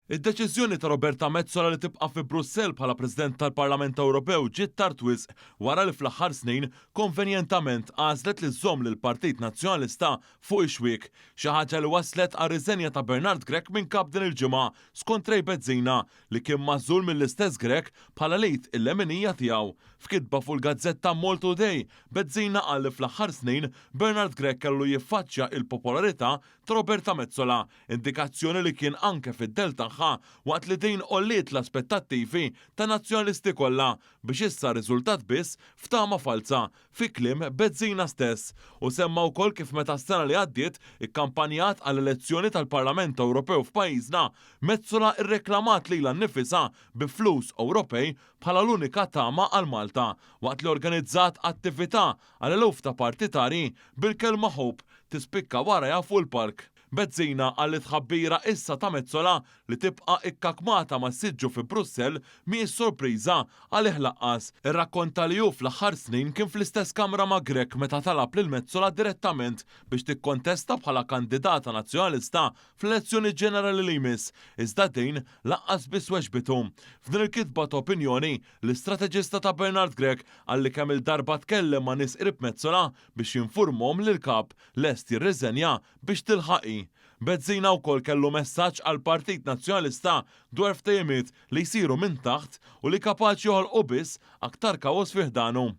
Id-deċiżjoni ta' Roberta Metsola li tibqa' fi Brussell bħala President tal-Parlament Ewropew ġiet tard wisq wara li fl-aħħar snin konvenjentament għażlet li żżomm lill-Partit Nazzjonalista fuq ix-xwiek, xi ħaġa li wasslet għar-riżenja ta' Bernard Grech minn kap din il-ġimgħa, skont Ray Bezzina, li kien magħżul mill-istess Grech bħala l-id il-leminija tiegħu. F'kitba fuq il-gazzetta Maltoday, Bezzina qal li fl-aħħar snin Bernard Grech kellu jiffaċċja il-popolarità ta' Roberta Metsola, indikazzjoni li kien anke fid-dell tagħha waqt li din għolliet l-aspettattivi tan-Nazzjonalisti kollha biex issa rriżultat biss f'tama falza, fi kliem Bezzina stess. Hu semma wkoll kif meta s-sena li għaddiet ikkampanjat għall-elezzjoni tal-Parlament Ewropew f'pajjiżna, Metsola rreklamat lilha nnifisha bi flus Ewropej bħala l-unika tama għal Malta, waqt li organizzat attività għal eluf ta' partitarji bil-kelma Hope tispikka warajha fuq il-palk. Bezzina qal li t-tħabbira issa ta' Metsola li tibqa' ikkakmata mas-siġġu fi Brussell mhijiex sorpriża għalih lanqas. Irrakkonta li hu fl-aħħar snin kien fl-istess kamra ma' Grech meta talab lil Metsola direttament biex tikkontesta bħala kandidata Nazzjonalista fl-elezzjoni ġenerali li jmiss, iżda din lanqas biss weġbitu. F'din il-kitba ta' opinjoni, l-istrateġista ta' Bernard Grech qal li kemm-il darba tkellem ma' nies qrib Metsola biex jinfurmhom li l-Kap lest jirriżenja biex tilħaq hi. Bezzina wkoll kellu messaġġ għall-Partit Nazzjonalista dwar ftehimiet li jsiru minn taħt u li kapaċi joħolqu biss aktar kaos fi ħdanu.